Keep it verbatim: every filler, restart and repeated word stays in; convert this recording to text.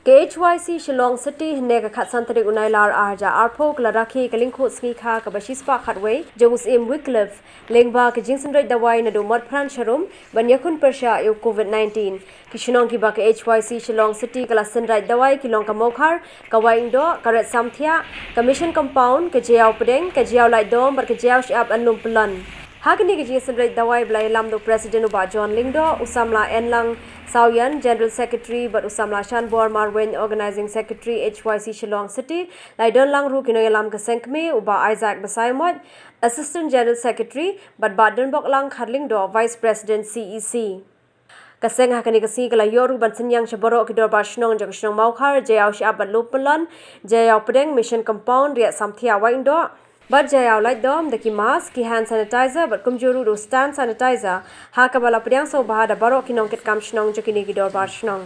Ka HYC Shillong City hynne ka khatsan tarik u Nailar arhajar arphew ka la rakhe ïa ka lyngkhuh sngi kha kaba shispah khatwei jong u Syiem Wycliffe lyngba ka jingsynreit dawai naduh Motphran Sharum ban ïakhun pyrshah ïa u Covid nineteen. Ki shnong kiba ka HYC Shillong City ka la synreit dawai ki long ka Mawkhar, ka Waiïingdoh, ka Riatsamthiah, ka Mission Compound, ka Jaïaw Pdeng, ka Jaïaw Laitdom bad ka Jaïaw Shyiap Lum Pyllun. Ha kane ka jingsynreit dawai ba la ïalam da u President u Bah John Lyngdoh, u samla Enlang Sawïan, General Secretary, bad u samla Shanbor Marwein, Organising Secretary, HYC Shillong City, la ïadonlang ruh ki nongïalam ka seng kmie, u Bah Isaac Basaiawmoit, Assistant General Secretary, bad Bah Donboklang Kharlyngdoh, Vice President, CEC. Ka seng ha kane ka sngi ka la ïoh ruh ban synñiang sha baroh ki dorbar shnong jong ka shnong Mawkhar, Jaïaw Shyiap bad Lum Pyllun, Jaïaw Pdeng, Mission Compound, Riatsamthiah, Waiïingdoh bad Jaïaw Laitdom da ki mask, ki hand sanitizer bad kumjuh ruh da u stand sanitizer, ha kaba la pdiang sngewbha da baroh ki nongkitkam shnong jong kine ki dorbar shnong.